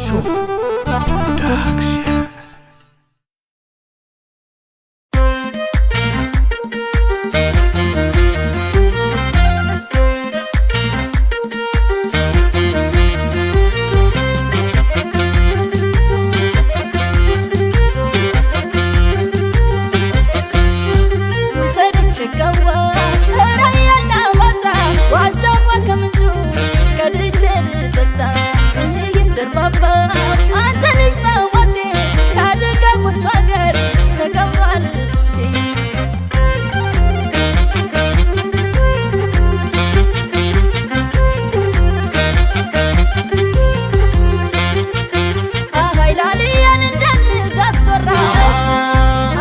Production. ውሰድን ሽገዋ ራያና ማታ ዋጃዋ ከምንጩ ቀድቼ ልጠጣ እንሂድ ደርባባ አንተ ልጅ ነዋቴ ካደጋጎቹ አገር ተቀብሯል ጥንቴ። አሃይላልያን እንዳንጋት ጮራ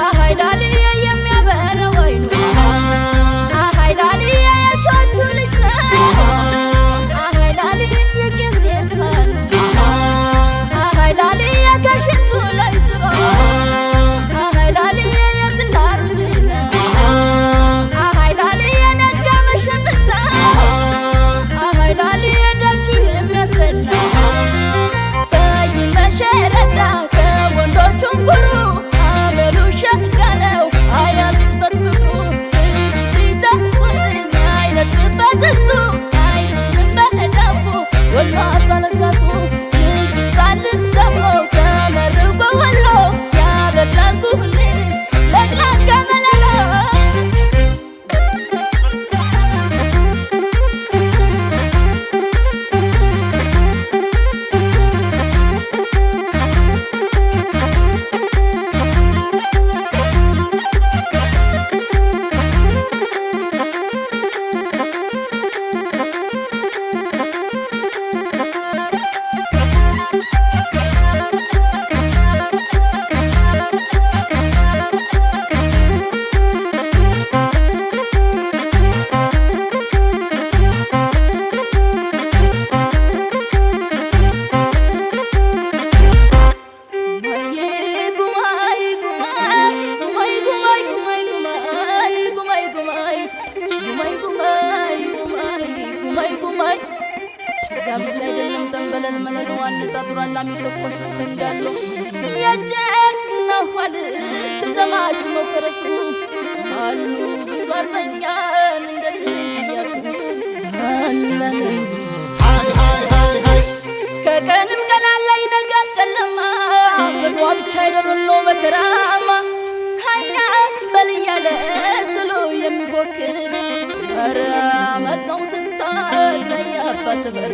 አሃይላልያ የሚያበረው አይኑ አሃይላልያ የሻቹ ልጅ ነው አሃይላልያ የቄስ የካህኑ አሃይላልያ ከሽንቱ ላይ ዝሮ አሃይላልያ የዝናሩ ልጅ ነው አሃይላልያ ነጋ መሸምሳ አሃይላልያ ደጁ የሚያስጠላ ጠይ መሸረዳ ከወንዶቹም ጉሩ አመሉ ሸጋ ነው አያልቅበት ፍቅሩ ቢጠጡልኝ አይነጥፍበት እሱ አይዝንም መዳፉ ወሎ አባለጋሱ ልጁ ጣል ተብሎ ተመርቆ ወሎ ያበቅላል ጉልል ለቅላቃ መለሎ። ሸጋ ብቻ አይደለም ጠንበለል መለል አነጣጥሯል ላሚ ተኳሽ ነው ተንጋሎ የጀግና ኋል ዘማች ነው ፈረሱ አሉ ብዙ አርበኛን እንደ ልጅ ኢያሱ አለን። ከቀንም ቀን አለ ይነጋል ጨለማ በድዋ ብቻ አይደለም መከራማ ሀያ በል እያለ ጥሎ የሚፎክር ኧረ አመት ነው ትንታግ ላይ አባ ስብር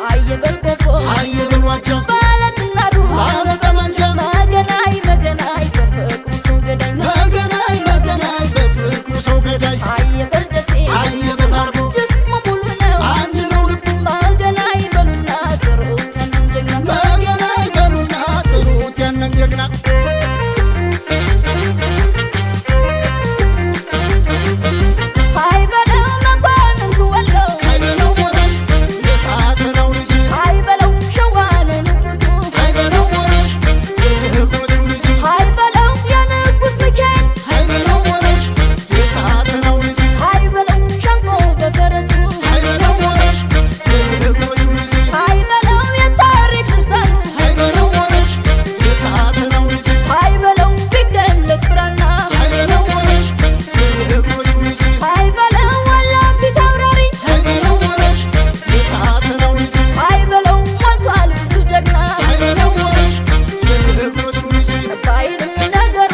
አየበል ቆቦ ባለትናዱ መገናይ መገናይ በፍቅሩ ሰው ገዳይ አየበል ደሴ ጅስሙ ሙሉ ነው መገናይ በሉና ጥሩት ያንን ጀግና። ጀግና። ሃይ በለው መኳንንቱ ወሎ ሃይ በለው ሸዋ ነው ንጉሱ ሃይ በለው የንጉስ ሚካኤል ሃይ በለው ሸንቆ በፈረሱ ሃይ በለው የታሪክ ድርሳኑ ሃይ በለው ቢገለጥ ብራና ሃይ በለው ወሎ ፊት አውራሪ ሃይ በለው ሞልቷል ብዙ ጀግና ባይልም ነገሩ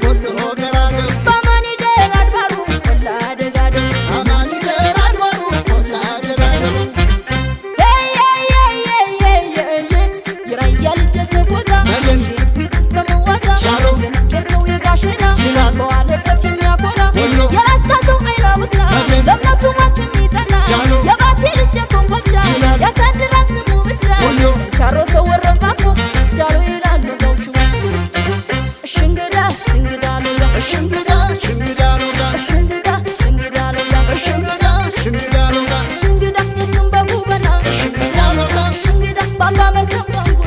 ወሎ ገራገሩ በማን ይደር አድባሩ ቆላ ደጋደሩ። የራያ ልጅ ሰቆጣ ሽርቢት በመዋዛ የነገሰው የጋሸና በዋለበት የሚያኮራ የላስታ ሰው አይናውጥና ለእምነቱ ሟች የሚጸና የባቴ ልጅ ኮምቦልቻ ያሳድራል ስሙ ብቻ ቻሮ ሰው ወረባቦ ጃሮ ይላሉ ገውሹ ሽንግዳ ሽንግዳ ሎጋ ሽንግዳ ሽንግዳ ሎጋ ሽንግዳ ሽንግዳ ሎጋ ሽንግዳ ሽንግዳ ሎጋ ሽንግዳ የትም በጉበና ሽንግዳ ሎጋ ሽንግዳ ባባ መርከብ ባንጉ።